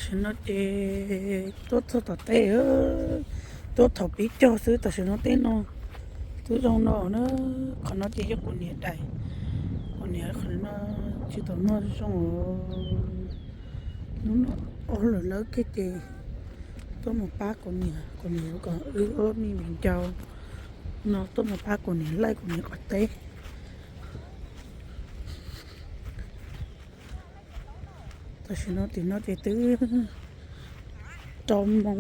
Tam sim no ces tuaj txog tom teb, tuaj thaum pib cog xwb, tam sim no teb no twb zoo no na. Qhov no ces yog kuv niam daim, kuv niam qhov no tsis tau noj zoo. Hnub no ob lawm lawm kiag ces tuaj mus pab kuv niam, kuv niam kom wb ob me viv ncaus no tuaj mus pab kuv niam laij kuv niam qhov teb. Tam sim no tim no ces twb rau moos.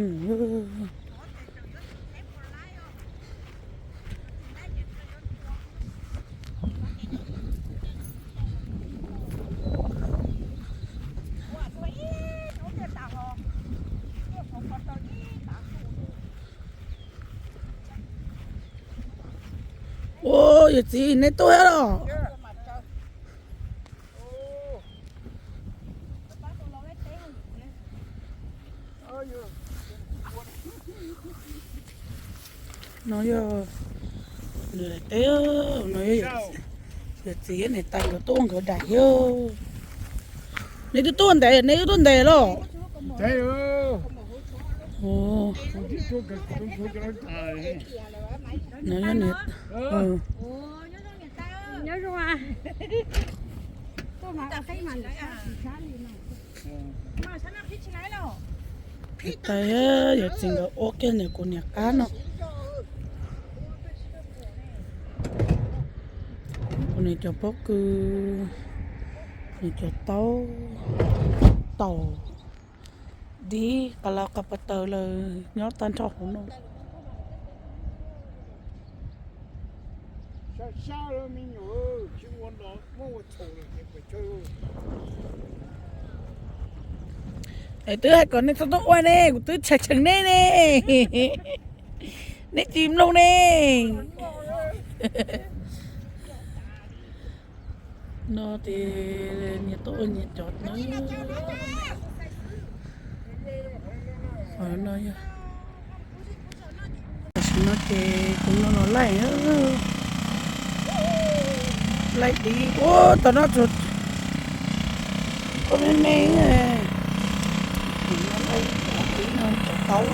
Ua, yawm txiv, neb tuaj thiab los? No yog nws daim teb, no yog yawm txiv niam tais nkawd tuaj ua nkawd daim thiab. Neb twb tuaj ntev, neb twb tuaj ntev los? No yog niam, niam tais, yawm txiv nkawd ua kiag ntawm kuv niam qab no. Kuv niam cov pob kws, nws cov taub, taum, dib, qas las qas pas taws lawm nyob tag nrho hauv no. Es twb hais kom nej txhob tuaj ua ne, kuv twb tshaj tshee nej ne, nej tsis mloog ne. No ces nyias tuaj ua nyias cov na. Qhov no yog, tam sim no ces kuv no los laij, laij dib ua tom no tsuas koj me me. Laij dib no cov taub,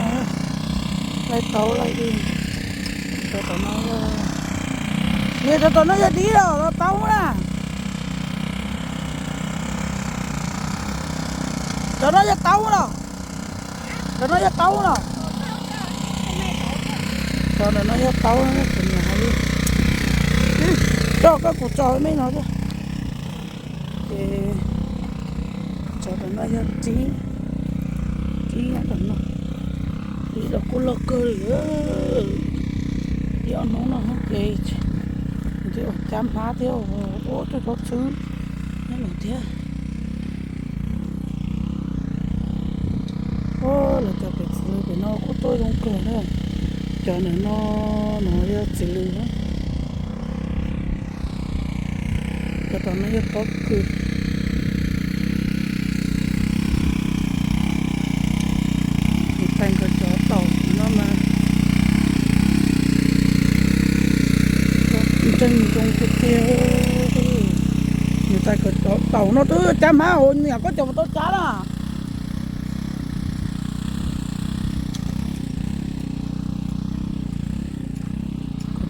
laij taub laij dib. Cov tom no yog, niam, cov tom no yog dib los los taub na? Cov no yog taub los? Cov no yog taub los? Cov no yog taub, kuv niam hais li. Coj koj kuv tso me no thiab. Ces cov tom no yog dib, dib nyob tom no, dib los kuj loj kawg li. Ib ob hnub no ces twb ua cab hmab thiab, ua tuaj txhob txhwb nyob no thiab. Lawv cov pem txiv lws pem no kuj tuaj zoo kawg na. Cov ntawm no, no yog txiv lws na. Cov tom no yog pob kws. Niam tais nkawd cov taum no mas nreeg zoo tiag tiag. Niam tais nkawd cov taum no twb cab hmab, ua niam koj cov mus tau cab na.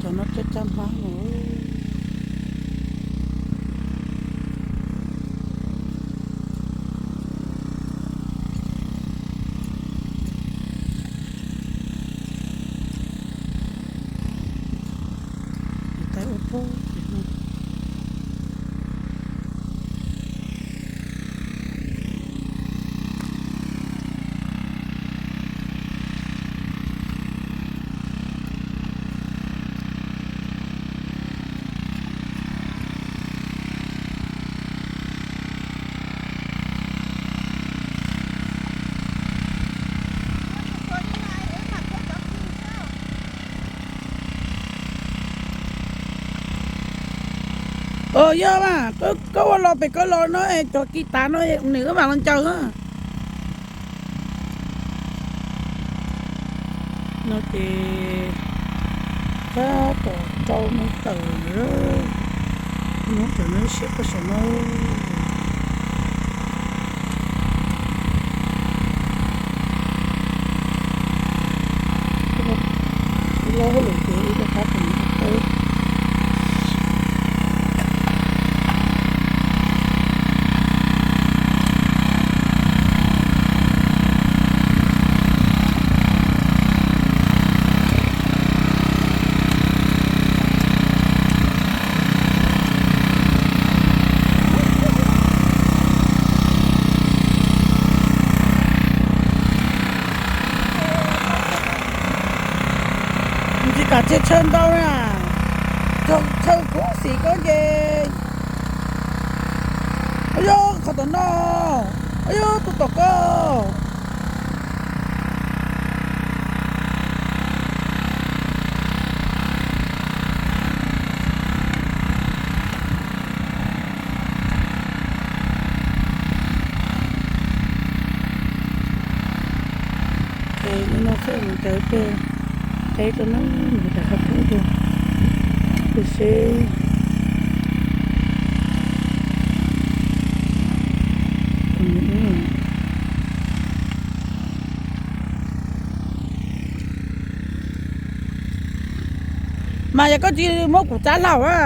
Cov no cab cab hmab no. Niam tais ua pob kws no. Aws, yog mas, koj ua los pem koj los no, cov kis tav no nws wb mam los ncaws na. No ces tab tom rau me tawm, hnub tawm no siab koj saum no. Tshaw tshaw ntau na, tshaw kub xim koj ces. Ayob, qhov tom no, ayob, tus tom koj. Ces no txawm mus cawv pem teb rau na, mus cawv qhov pub rau, rau seb. Mas yog koj tsis muab kuv txav hlau a.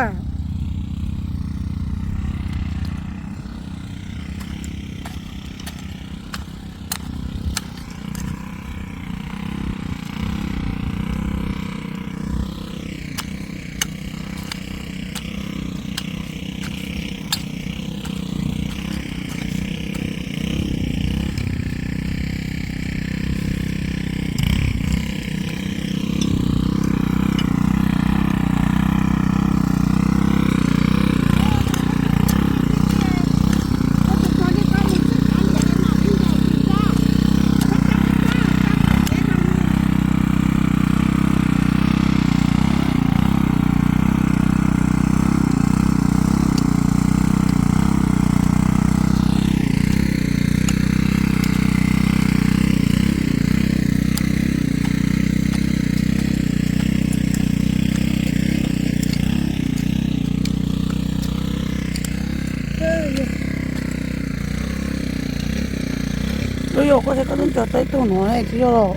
Yog koj thiab koj twb nco tau ib tug no tsis yog los.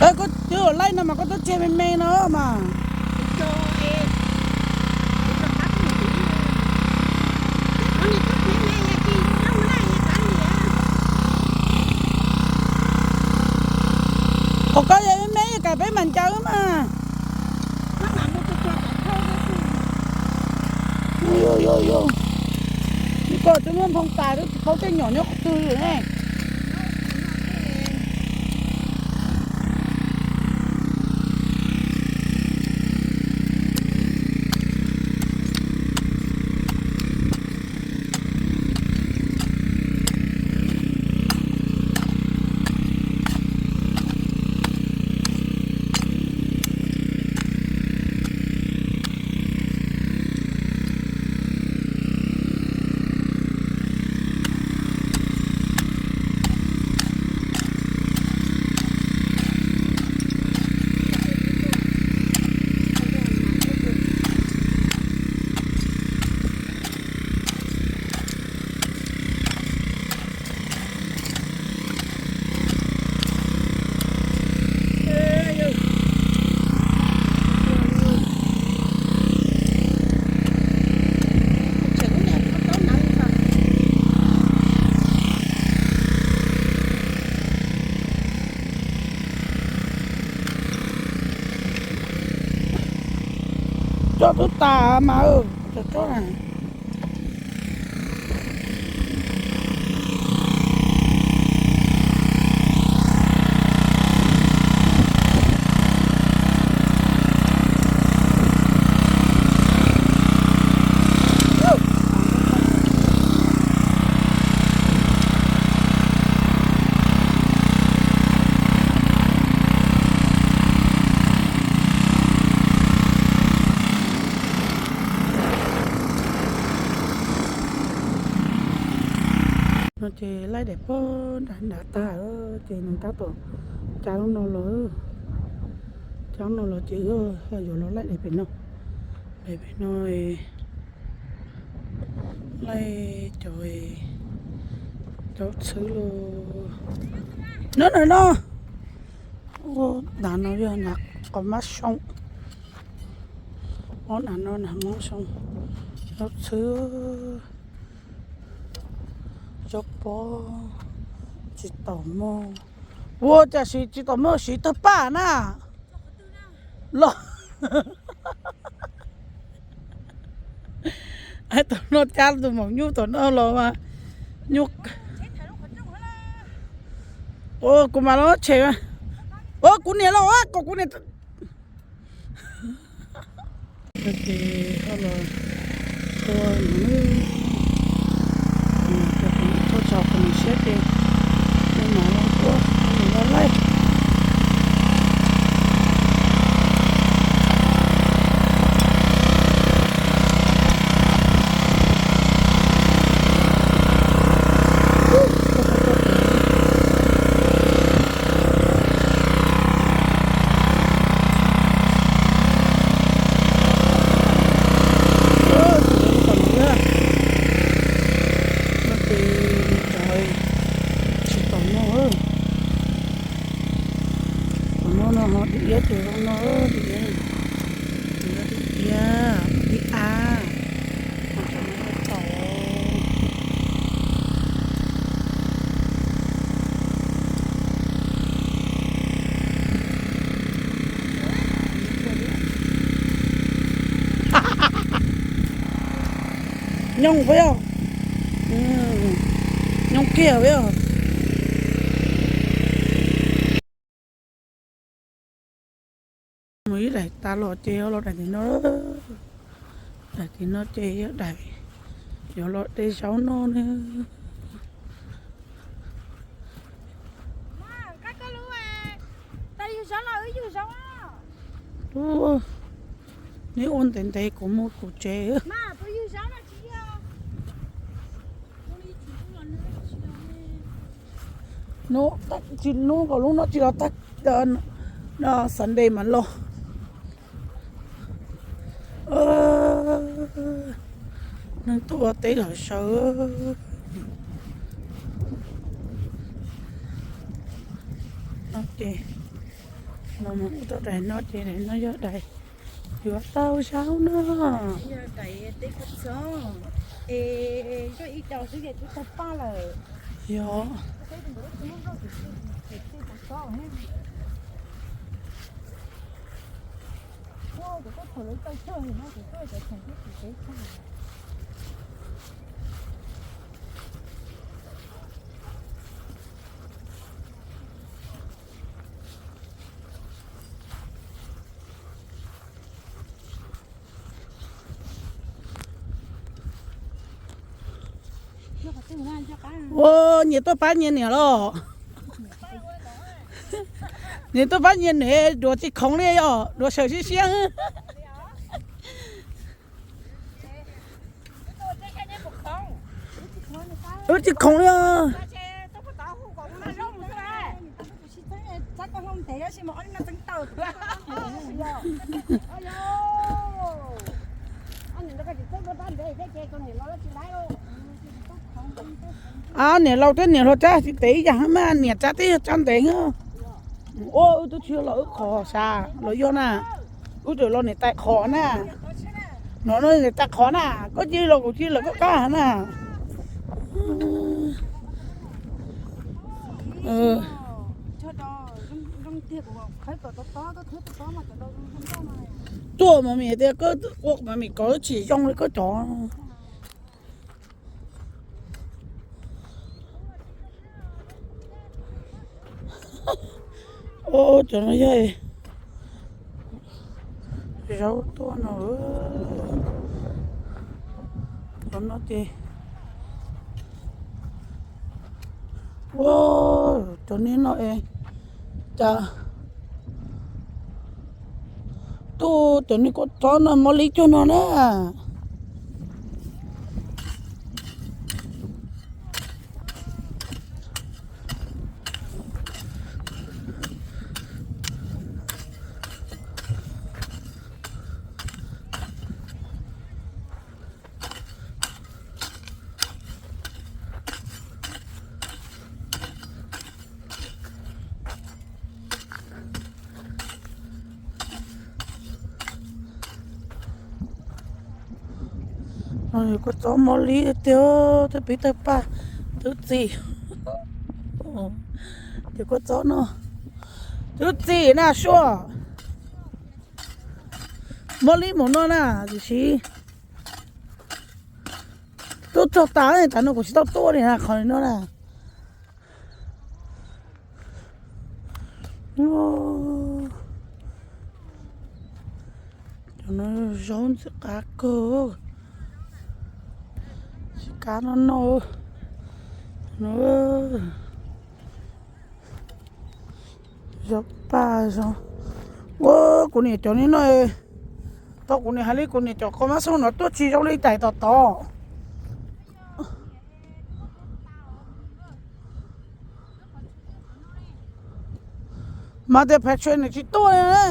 Koj twb laij no mas koj twb tseg me me no mas. Qhov koj yog me me kam peb mam ncaws mas. Yog, yog, yog. Koj twb muab nphoo tas twb tsis paub tej nyom nyob qhov twg ne. Tsob twb tas mas, tsob na. No ces laij daim pog nram nrad tag, ces nws tab tom cab lub no los, cab lub no los ces yuav los laij daim pem no, daim pem no laij cov, cov txhwb los. No no no, nram no yog nram qhov mab soo, ob nram no nram mab soo, cov txhwb, cov pob, tsis tau muag, ua cas siv tsis tau muag siv tawg paj na. Los, tus no cab tus maum nyuj tom no los mas, nyuj, ua kuv mas los tshem mas. Ua kuv niam los ua kom kuv niam. Ces ho los tua nws, tua tsaug kom nws siab ces tua no los tua, tua nws los laij. Tsis tau noj, tau noj no ho dim iab ces zoo no, dim iab, dim iab, ib a, tau. Nyooj peb os, nyooj kiag peb os. Mus ib daim tas los ces los daim tim no, daim tim no ces yog daim yuav los de zaub noj ne. Neb ua ntev ntev kuv mus kuv tsev. Hnub, tsis hnub, lub no tsis los tag, Sunday mas los. Neeg tuaj ua teb lawm sawv. No ces, no mus ua tau daim no ces daim no yog daim yuav tau zaub no. Yog. Ua, nyias tuaj pab nyias niam los. Nyias tuaj pab nyias niam, duav tsis khoov li os, duav sawv siab siab. Wb tsis khoov li os. A, niam laus thiab niam hluas tsab tsis ntev ib yam mas niam tsab twb yog tsab ntev. Ua wb twb tsis los wb qhov xav los yog na. Wb tseem los niam tais qhov na. No no niam tais qhov na, koj cia li los kuv cia li los koj qab na. Tuaj mas mis tias koj ua mas mis kov tsis zoo li koj cov. Cov no yog zaub tuaj no. Cov no ces, ua, cov niag no es cas tuaj cov niag kua txob no mob li cuag no na. Kua txob mob li tiag, tej pib tawg paj twb txi. Ces kua txob no twb txi na suaj. Mob li mus no na, tiam sis twb txog tas, tas no kuv tsis tau tuaj li na, qhov no na. Cov no zaub ntxim qab kawg. Tsis kab no no. Zaub paj zaub. Ua kuv niam cov ni no, tau kuv niam hais li kuv niam cov qos mab xoob no tuaj tsis zoo li tais tom tod. Mas tias Patrick nws tsis tuaj li.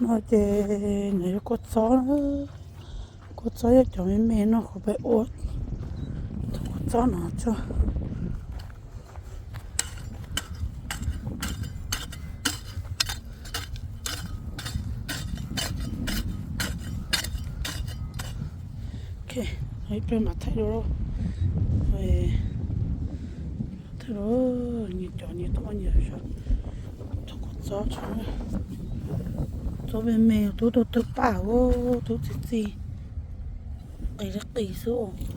No ces nws yog kua txob, kua txob yog cov me me no kuv peb ua tus kua txob no tso. Ok, ib pliag mam thaij dua, thaij dua, nyias cov nyias tub nyias, tub kua txob, txob me me, tub tug twg paj, tub txi txiv, qis li qis xwb.